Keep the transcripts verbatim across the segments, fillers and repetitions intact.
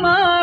སྤྱན་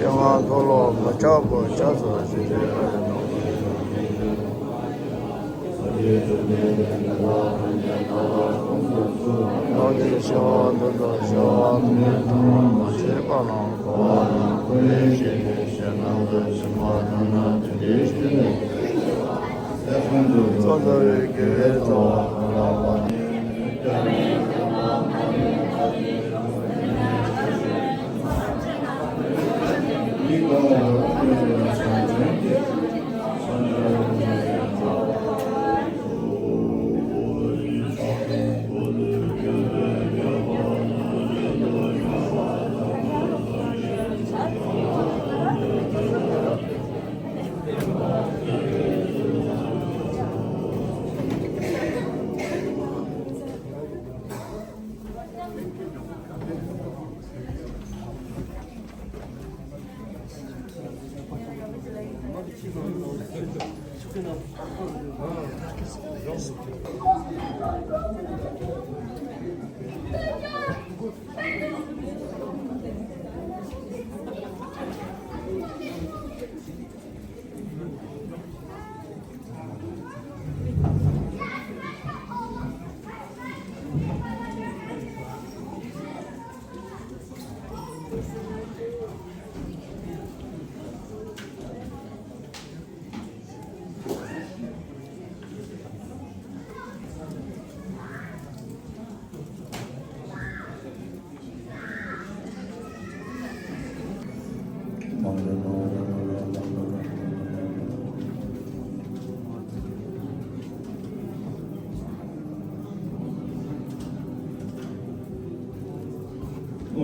སྔར་མཐོལ་ལོ་མི་འཆབ་པར་ཕྱག་འཚལ་ཞིང་། ལྷ་ཀྱི་ཞི་བ་འདི་དག་ཞི་བ་ཐོབ་ནས་ཐོག་མ་མ་མཆིས་པ་ལ། འཁོར་བ་དང་འཁོར་བའི་རྒྱུ་དེ་ཞེ་སྡང་དུ་ཕྱིན་པ་དག་ན་དེ་འདྲའི་རྒྱུ་ནི། ཚོགས་བསགས་པའི་དགེ་བའི་རྩ་བ་གང་ལགས་པ།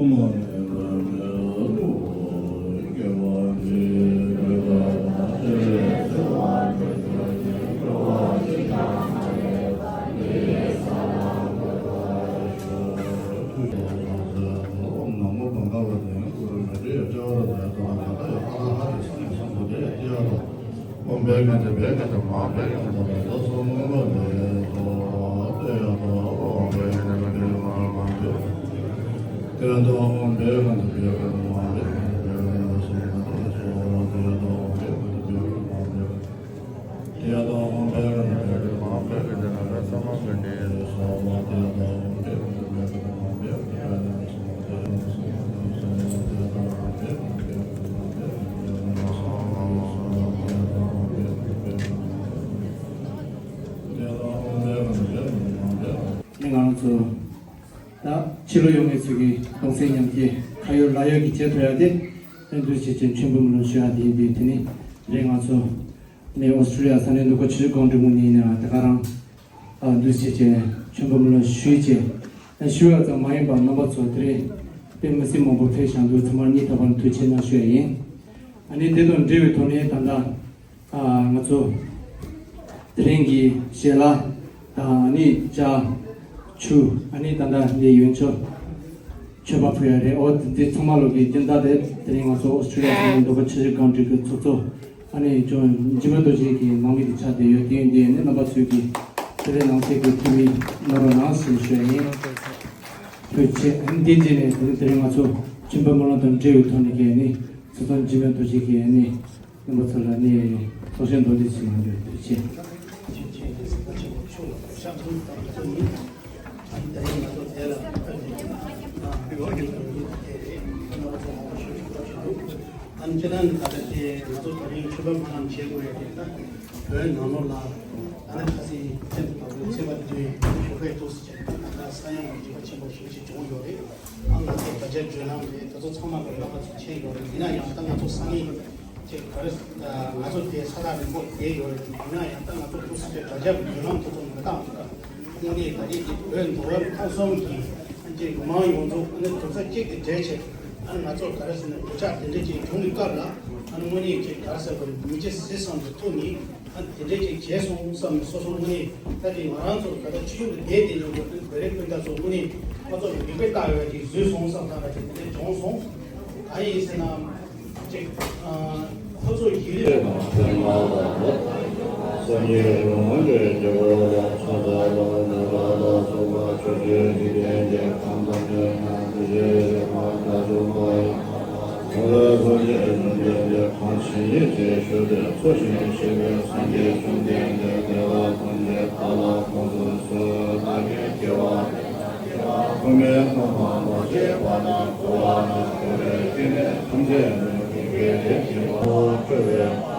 ང་རང་ཚོ་ད་ཕྱི་ལོགས་ཡོད་མཁན་ཚོས་ཀྱི་གདུང་སེམས་མཉམ་སྐྱེད་ཁ་ཡོད་ལག་ཡོད་ཀྱི་བྱེད་ཐུབ་ཡ་དེ་ཨ་འདུས་བྱས་ཀྱི་མཆོད་འབུལ་སྨོན་ལམ་ཞུ་ཡ་དེ་ཡིན་པས། དེ་ནི་དེ་རིང་ང་ཚོ་ནས་ཨོ་སི་ཀྲི་ལི་ཡ་ས་གནས་འདུ་ཁང་ཆུ་བཞི་སྒང་དྲུག་ངོས་ནས་ཡིན་ནའང་དེ་ག་རང་ཨ་འདུས་བྱས་ཀྱི་མཆོད་འབུལ་སྨོན་ལམ་ཞུས་བྱས། ཨ་ཞུ་ཡ་ཙམ་མ་ཡིན་པར་རྣམ་པ་ཚོ་དེ་རིང་དཔེ་མི་སྲིད་མང་པོ་ཕེབས་བཞག་འདུག་ཚང་མར་སྙིང་ཐག་པ་ནས་ཐུགས་རྗེ་གནང་ཞུ་ཡ་ཡིན། ཨ་ནི་དེ་དང་འབྲེལ་བའི་ཐོག་ནས་ད་ལྟ་ཨ་ང་ཚོ་དེ་རིང་གི་ཞལ་ལག་དང་ཨ་ནི་ཇ་ཆུ་ཨ་ནི་ད་ལྟ་འདི་ཡོན་ཆབ་མཆོད་པ་ཕུལ་ཡ་རེད། འོ་འདི་ཚང་མ་ལོག་གི་སྦྱིན་བདག་དེ་དེ་རིང་ང་ཚོ་ཨོ་སི་ཀྲི་ལི་ཡ་ས་གནས་འདུ་ཁང་ཆུ་བཞི་སྒང་དྲུག་གི་ཚོགས་གཙོ་ཨ་ནི་ཇོན་འཇིགས་མེད་རྡོ་རྗེ་གི་ནང་མི་དེ་ཆགས་བསྡད་ཡོད། དེ་ཡིན་དུས་ཨ་ནི་རྣམ་པ་ཚོས་ཀྱི་དེ་རིང་ནང་ཆེད་ཀྱི་ཐུགས་མི་གནང་རོགས་གནང་ཞེས་ཞུ་ཡ་ཡིན། ཐུགས་རྗེ་ཆེ། ཨ་ནི་དེ་རྗེས་ནས་དེ་རིང་དེ་རིང་ང་ཚོ་མཆོད་འབུལ་སྨོན་ལམ་དང་འབྲེལ་བའི་ཐོག་ནས་ཀྱི་ཨ་ནི་ཚོགས་གཙོ་འཇིགས་མེད་རྡོ་རྗེ་གིས་ཨ་ནི་རྣམ་པ་ཚོ་ལ་ནི་གསུང་བཤད་མདོར་བསྡུས་ཤིག་གནང་རྒྱུ། ཐུགས་རྗེ་ཆེ། ཨ་ནི་སྤྱིར་བཏང་ནི་ད་ལྟ་དེ་ང་ཚོ་ད་རིང་མཆོད་པ་སྨོན་ལམ་བྱེད་དགོས་ཡ་དེ་ད་བོད་ནང་ལོགས་ལ་ཨ་ནི་ཁ་སང་ཚེ་འདི་བར་དུ་ཚེ་བ་དུས་ཞོགས་པའི་ཏོག་ཙམ་བྱས་ད་ལྟ་ས་ཡོམ་གྱི་འཇིགས་པ་ཆེན་པོ་ཞེ་ཅིག་བྱུང་ཡོད་རེད། ཨ་ང་ཚོ་དྲ་རྒྱ་བརྒྱུད་ལམ་རེད། དེ་ཚོ་ཚང་མ་ལ་རྣམ་པ་ཚོ་མཁྱེན་ཡོད་རེད། ཡིན་ན་ཡང་ད་ང་ཚོ་ས་གནས་ཅིག་ག་རེ་ང་ཚོ་དེ་ས་ཐག་རིང་པོ་བསྡད་ཡོད་རེད། ཡིན་ན་ཡང་ད་ང་ཚོ་ཏོག་ཙམ་དྲ་རྒྱ་བརྒྱུད་ལམ་དེ་ཚོ་མ་བཏང་ཐུབ་པ། དངོས་གནས་ད་རེས་ཀྱི་བོད་མདོ་དབུས་ཁམས་གསུམ་གྱི་ཅིག་མི་མང་ཡོངས་རྫོགས་ཨ་ནི་གྲོགས་པོ་གཅིག་ཏུ་སྦྲེལ་བྱས། ཨ་ནི་ང་ཚོ་ག་རེ་ཟེར་ན་གོད་ཆག་དེ་འདྲ་ཅིག་བྱུང་བའི་སྐབས་ལ་ཨ་ནི་དངོས་གནས་ཅིག་ག་རེ་ཟེར་དགོས་རེད། མི་རྗེ་གཟིགས་བསམ་དུ་ཐུག་ནས་ཨ་ནི་དེ་འདྲ་ཅིག་བྱས་སོང་བསམ་ནས་སོ་སོ་དངོས་གནས་ད་དེ་ང་རང་ཚོ་ད་ལྟ་ཆུ་ཆུང་དུ་བསྡད་དེ་ཡོད་པའི་བོད་རིགས་སྤུན་ཟླ་ཚོ་དངོས་གནས་ཁོ་ཚོ་ལ་མིག་དཔེ་བལྟ་ཡོད་ཅིག་བཟོས་སོང་བསམ་ཐག་ར་ཅིག་དེ་འདྲ་བྱུང་སོང་། གང་ཡིན་ཟེར་ན། ཅིག་ཁོ་ཚོ་ཡིག་རིགས། སངས་རྒྱས་རང་གི་རྒྱལ་པོ་ལ་ཕྱག་འཚལ་ལོ། ནད་པ་ལ་སོགས་པ་ཆོས་སྤྱོད་འཇིག་རྟེན་གྱི་ཁམས་དང་མཐུན་ན་དེ་བཞིན་གཤེགས་པ་དགྲ་བཅོམ་པ་ཡི་དམ་ལ་སངས་རྒྱས་བཅོམ་ལྡན་འདས་གང་ཞིག་ཡིན་ཞེས་ཞུས་ཏེ་འཚོ་ཞིང་གཞེས་པའི་སངས་རྒྱས་བཅོམ་ལྡན་འདས་དེ་དག་ཐམས་ཅད་བདག་ལ་དགོངས་སུ་གསོལ། བདག་གི་དགེ་བ་ཐོགས་མེད་བསྔོ་བ་མ་བྱས་པ་དང་། གོ་བ་ན་གོ་བའི་སྐྱེ་གནས་ཐམས་ཅད་ནས་སྐྱེ་བའི་ལས་ཀྱི་བ་སྤྲོ་བའི་